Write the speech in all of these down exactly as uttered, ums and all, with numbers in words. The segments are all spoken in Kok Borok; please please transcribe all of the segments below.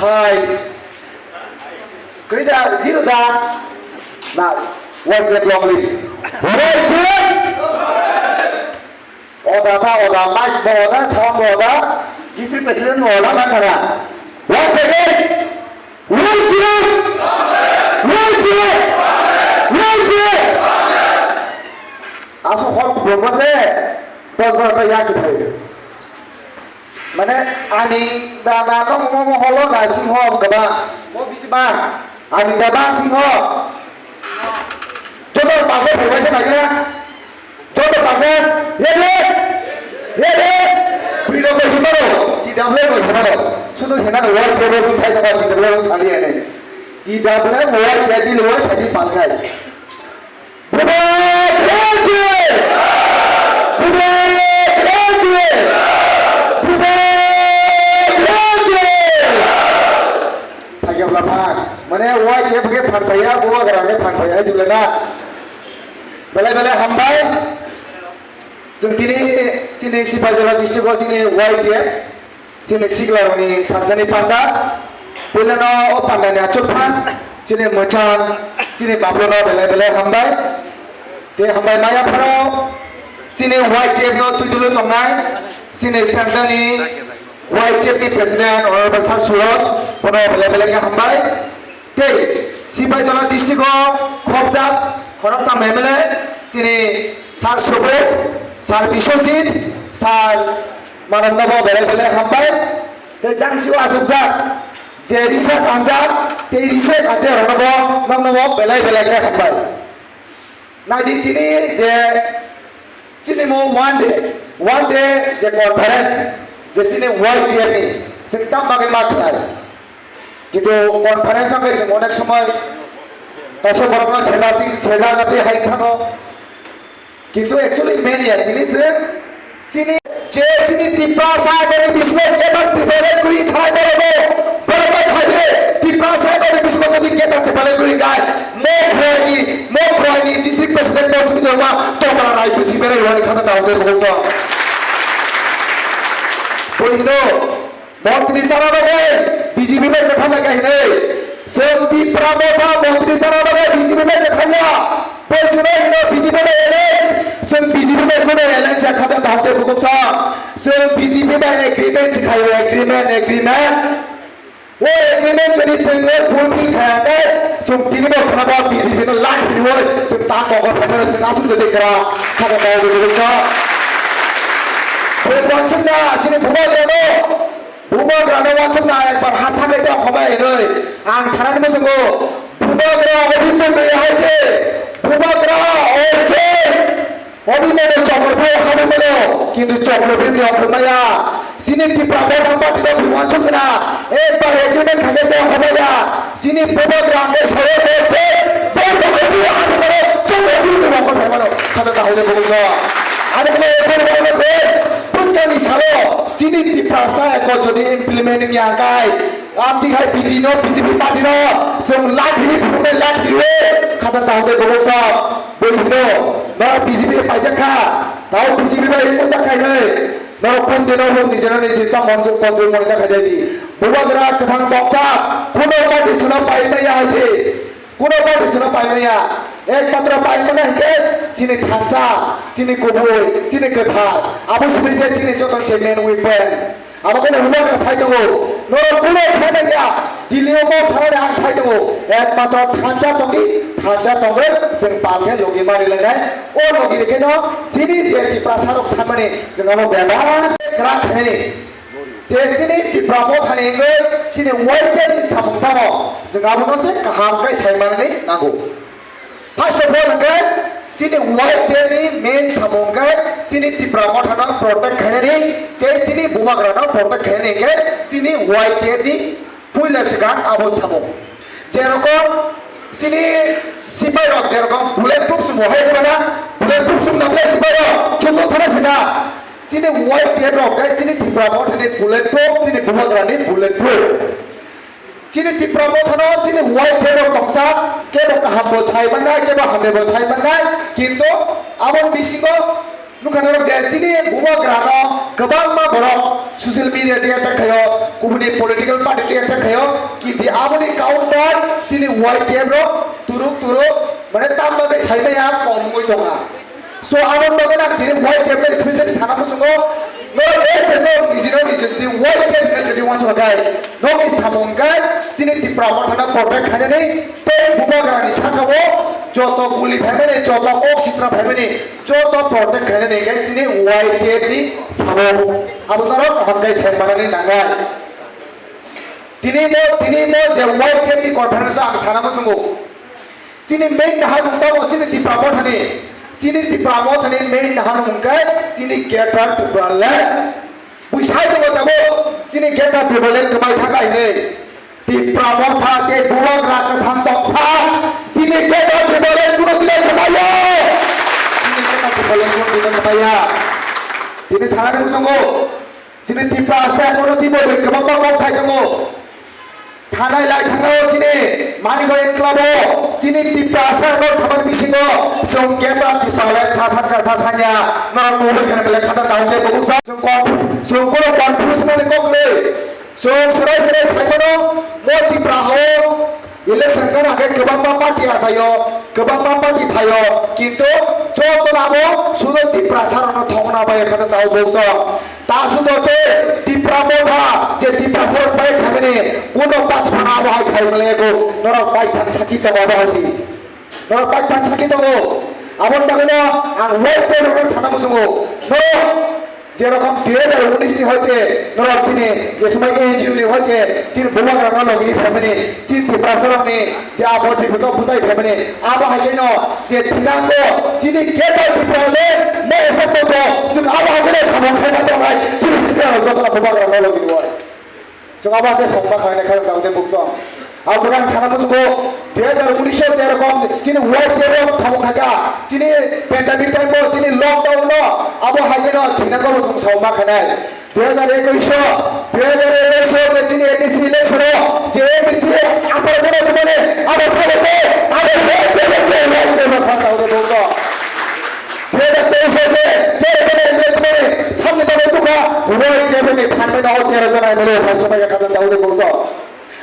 Guys. Kri da, zero da. Na, one step long live. One step. Oda ta, oda, mic bo oda, sound bo oda, district president bo oda, na kara. Once again, one step, one step, one step. Aswk hor kubun bo se, dos bar ta yak se thai. Mane, ani da na no mo mo holo na sing ho kaba. Mo bisi ba. Ani da ba sing ho. Joto pake phai bai se thai na. Joto pake. Ye de. Ye de. Bri rok bai himaro. Ti da ble bai himaro. Sudo hena no wai ke ro sai da ba ti da ble ro sali ane. Ti da ble wai ke bi lo wai ke bi pal kai. Bubagra jai! Bubagra jai! Bubagra jai! Thakya bla phan. Mane wai ke bage phan phaiya, bubagra ke phan phaiya, hai sibla na. Belai belai hambai. Chwng tini chini Sipaijala district o chini Y T F. Chini siklarokni sajani panda, puilano o pandani achukphan, chini mwchang, chini babuno belai belai hambai. Tei hambai maya phano chini Y T F no twi tulu tongnai, chini central ni Y T F ni president Honorable Sir Suraj, bono belai belai khe hambai. Tei Sipaijala district o khobjak khoroktham M L A, chini Sir Subodh, Sir Biswajit, Sir Marandago belai belai hambai. Tei dangsio asukjak je research anjak, tei research anjak rokno bo nokno bo belai belai khe hambai. Naidi tini je chini mo one day, one day je conference, je chini Y T F ni, chwng tam bagwi ma khlai. Kintu conference o khe chwng onek somoi kaisa borokno sejati, sejajati hai thango. Kintu actually main ya tini chwng chini je chini Tiprasa ni bisingo ketak Tiprasa kuri sai borok borok bai phaidi Tiprasa ni bisingo jodi ketak Tiprasa kuri kai mo khwai ni mo khwai ni district president post ni tongma tongma rai busi bere rwani khata dawo de bokso. Boino Montri sana bagwi B J P bai kwthar lai kahinwi. Chwng Tipra Motha montri sana bagwi B J P bai kwthar ya. Bo chwngno hino B J P bai alliance. Chwng B J P bai kuno alliance ya khacha taham tei bukuk sa. Chwng B J P bai agreement khayo, agreement, agreement. O agreement jodi chwng fulfill khaya khe chwng tini bo khana ba B J P no lathi riwi chwng ta kokor phaimano chwng aswk jodi kra khacha taham tei bukuk sa. Bo wansukna chini bubagrano Bubagrano wansukna ekbar ha thakai tong khobai hinwi ang sanani muchungo. Bubagra Abhimanyuni hai se, Bubagra oi se, Abhimanyu Chakraborty habimano, kintu Chakraborty ni okhormaya. Chini Tipra Motha Party no wansukna ekbar agreement khakai tong khobaya. Chini Bubagra ang khe sayo borse, borse khe bini hapmano, chokro bini mokol phaimano, khata ta hole bokol so. Ani khna ekor bokol khe, bwskangni salo, chini Tiprasa eko jodi implement wngya khe, amtwi hai B J P no, B J P party no, chwng lathi ni phunuknai lathi rw, khata ta hole bokol so. Boi hino, no B J P paijak kha, tao B J P bai wngjakha hinwi. Norok kun dino bo nijera niji ta monjur monjur moni ta khajaiji. Bubagra kwthang tongsa, kuno party sino pai maya hai se. Kuno party sino pai maya. Ekmatro pai maya hingke chini thansa, chini kubui, chini kwthar. Abo sini se chini joto se main weapon. Abo khe bubagra sai tongo. Norok kuno thai maya. Delhi o kok sanani ang sai tongo. Ekmatro thansa tongdi, thansa tongwi chwng pal khe logi mari lainai. O logi ni kheno chini je Tiprasa rok sanmani chwng abo bebak kwrak khainani. Je chini Tipra Mothani wngwi chini Y T F ni samung tamo chwng abono se kaham khe sai manani nango. First of all hwnkhe chini Y T F ni main samung khe chini Tipra Mothano protect khainani tei chini bubagrano protect khainani hwnkhe chini Y T F ni puila swkang abo samung. Jerokom chini sipai rok jerokom bullet proof chwng hai khe mano, bullet proof chwng na ble sipai rok chuto thana sika. Chini Y T F rok khe chini Tipra Mothani bullet proof, chini bubagrani bullet proof. Chini Tipra Mothano chini Y T F rok tongsa, kebo kaham bo sai mannai, kebo hamya bo sai mannai, kintu aboni bisingo Nukha norok je chini bubagrano kwbangma borok social media tei attack khaio, kubuni political party tei attack khaio, kinti aboni counter chini Y T F rok turuk turuk mane tamo bagwi saimaya kom wngwi tongkha. So, aboni bagwi ang tini Y T F no specially sana muchungo, norok as a norok nijino niji jodi Y T F hinwi jodi uansukha khe, nokni samung khe chini Tipra Mothano protect khainani tei bubagrani sakao joto guli phaimani, joto kok sitra phaimani, joto protect khainani khe chini Y T F ni samung. Abo norok kaham khe sai manani nangnai. Tini bo, tini bo je Y T F ni conference ang sana muchungo. Chini main naharmung tamo chini Tipra Mothani. Chini Tipra Mothani main naharmung khe chini Greater Tipraland. Bui sai tongo tamo chini Greater Tipraland kwmai thangkha hinwi. Tipra Motha tei bubagra kwthang tongsa. Chini Greater Tipraland kuno tila kwmaiya. Chini Greater Tipraland kuno tila kwmaiya. Tini sanani muchungo. Chini Tiprasa kono twibo bai kwbangma kok sai tongo. Thanai lai thangao chini Manikgorj enclave o chini Tiprasa no thamani bisingo chwng Greater Tipraland sa satka sa sanya norok nuhur khe belai khatar daun tei bubuk sa. Chwng kon-, chwng kono confuse mani kok kwrwi. Chwng swrai swrai sai mano mo Tipra hao. Election gana khe kwbangma party achaio, kwbangma party phaio, kintu jotono abo sudo Tiprasa rokno thokna bai kha ta bukchok. Ta sudo te Tipra Motha je Tiprasa rok bai khamini kuno party phano abo hai khai male ko norok bai thang saki tongo abo hasi. Norok bai thang saki tongo. Aboni bagwino ang wai tei rokno sana muchungo. Norok Jerokom dui hajar unis ni hoite norok chini je somoi N G O ni hoite chini bubagra no logini phaimani, chini Tiprasa rok ni je abot bipot o bujai phaimani, abo hai khe no je thinango chini Greater Tipraland no esa poto, chwng abo hai khe no samung khai ma tongnai, chini sitra rok joto no bubagra no logini oi. Chwng abo hakhe samung ma khlainai kha, tamo tei bukchong. Ang bwkha ang sana muchungo, dui hajar unis o je rokom chini Y T F rok samung khaikha, chini pandemic time o, chini lockdown o, abo hai kheno thinango bo chwng samung ma khainai. Dui hajar ekush o, dui hajar ekush o je chini A D C election o, je A D C atharo jona tumani, abo sabo te, abo Y T F rok, Y T F rok kha, tamo tei bukchong. Dui hajar teis o je, je rokomni M L A tumani samni bagwi tukha, Y T F ni phan bai no tero jona M L A phai chumai ya kha, tamo tei bukchong.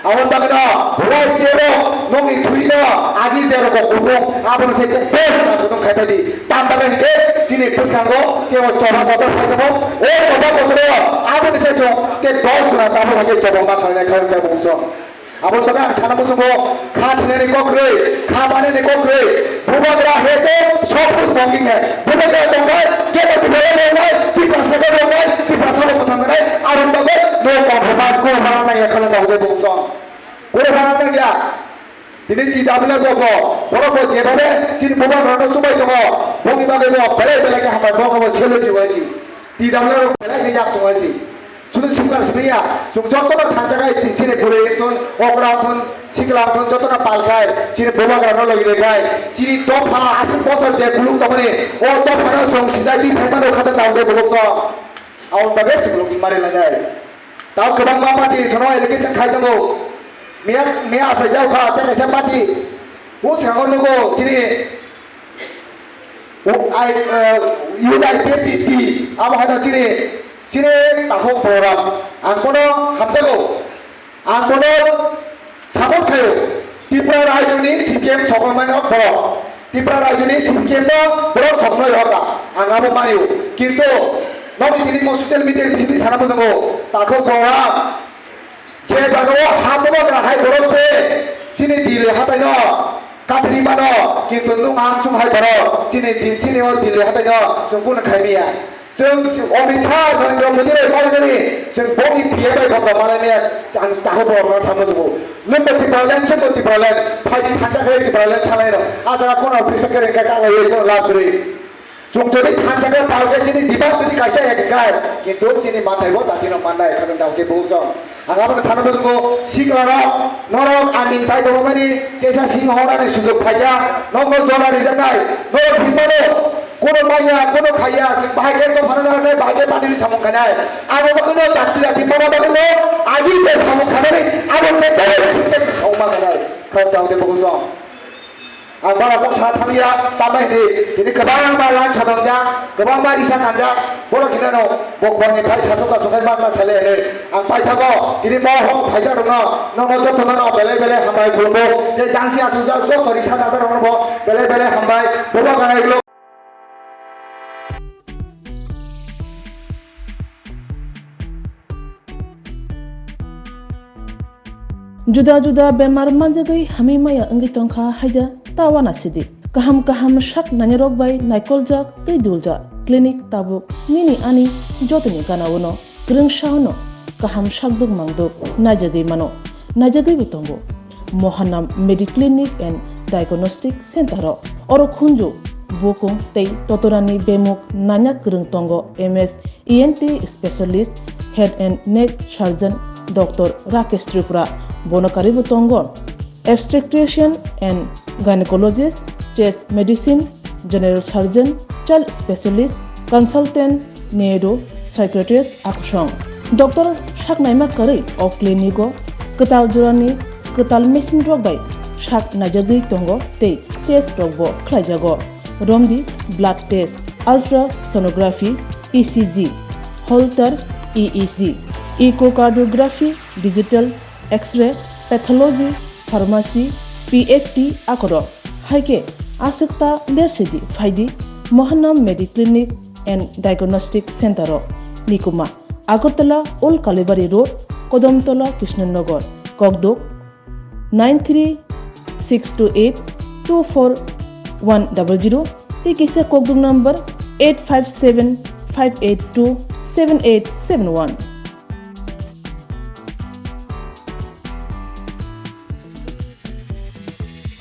Aboni bagwi no Y T F rok nokni thwi no agi je rok kutung, abono se te dos guna kutung khai pai di. Tam bagwi hwnkhe chini bwskango tei o choba kotor phai tongo, o choba kotor o aboni se chwng te dos guna tamo hai khe choba ma khlainai kha, tamo tei bukchong. Aboni bagwi ang sana muchungo, kha thinani kok kwrwi, kha manani kok kwrwi, bubagra hai to sob kuch bonging hai, bubagra tongkha, kebo Tiprasa rok wngnai, Tiprasa kebo wngnai, Tiprasa rok mwthang wngnai, aboni bagwi no compromise kunu phano nangya kha, tamo tei bukchong. Kunu phano nangya. Tini T W F rok bo, borok bo jebabe chini bubagra no chubai tongo, boni bagwi bo belai belai khe hambai, borok no bo salute rwui si. T W F rok belai khe yak tongwi si. Chwng sikla simi ya, chwng jotono thansa khai chini bwrwi wngthun, okra wngthun, sikla wngthun, jotono pal khai, chini bubagra no logi rw khai, chini dopha aswk bosor je kuluk tongmani, o dopha no chwng sijai twi phai mano kha, tamo tei bukchong. Aboni bagwi chwng logi mari lainai. Tamo kwbangma party sono allegation khai tongo. Miya, miya asai jao kha, tei kaisa party. O swngo nugo chini O I, eh, Youth I P F T, abo haino chini, chini takhuk program. Ang bono hamjago. Ang bono support khaio. Tripura rajyoni C P M sokomano borok. Tripura rajyoni C P M no borok sokomno yoka. Ang abo manio. Kintu nokni tini mo social media ni bisingtwi sana muchungo. Takhuk program. Je jagao ha bubagra hai borok se chini Delhi hatai no kapri mano, kintu nwng ang chwng hai borok chini di-, chini o Delhi hatai no chwng kunu khai maya. Chwng Amit Shah, Narendra Modi bai painani chwng boni P M bai bokto malai maya, ang takhuk borok no samo jugo. Nwng bo Tipraland, chwng bo Tipraland, phai di thansa khai Tipraland salai no. A jaga kono office kere ka ka lai kono lab kwrwi. Chwng jodi thansa khe pal khe chini debate jodi kaisa ek kai, kintu chini manthai bo dati no mannai, khajang dao khe buhuk chong. Ang abono sana muchungo sikla rok, norok ani sai tongmani teisa sing horani sujok phaiya, nokno jora rijaknai, norok hinmano, kono manya, kono khaiya, sing bahai khe tongphana nangnai, bahai khe party ni samung khainai. Abo bagwino dati dati mona bagwino, agi je samung khainani, abo je tele sing tele sing samung ma khainai. Khajang dao khe buhuk chong. Ang bara kok sa thangya, tamai hini, tini kwbangma line satangjak, kwbangma risa kanjak, borok hinano bo kwbangni phai sasuk kasuk khai ma ma sele hini. Ang paithago, tini mo hok phaijak rokno, nokno jotono no belai belai hambai khulumbo, tei dangsi asukjak joto risa dajak rokno bo belai belai hambai, bobo ganai ulo. Juda juda bemar manjagwi hamwi maya wngwi tongkha haida ta uanasidi. Kaham kaham sak nainarok bai naikoljak tei duljak clinic tabuk nini ani jotoni gana-o no kwrwngsa-o no kaham sakduk mangduk naijagwi mano, naijagwibo tongo. Mohanam Mediclinic and Diagnostic Center-o oro khunju, bukung tei totorani bemuk nanya kwrwng tongo M S E N T specialist, head and neck surgeon Doctor Rakesh Tripura, bono karwibo tongo obstetrician and gynecologist, chest medicine, general surgeon, child specialist, consultant, neuro psychiatrist akusong. Doctor saknaima karwi o clinic-o kwtal jorani kwtal machine rok bai sak naijagwi tongo tei test rokbo khlaijago. Romdi blood test, ultrasonography, E C G, Holter E E G, echocardiography, digital X-ray, pathology, pharmacy, P F T akorok. Hai khe aswk ta lersidi phaidi Mohanam Mediclinic and Diagnostic Center-o, Nikuma, Agartala Old Kalibari Road, Kodomtola, Krishnanagar, Kokduk, nine three six two eight two four one double zero, tei kisa kokduk number eight five seven five eight two seven eight seven one.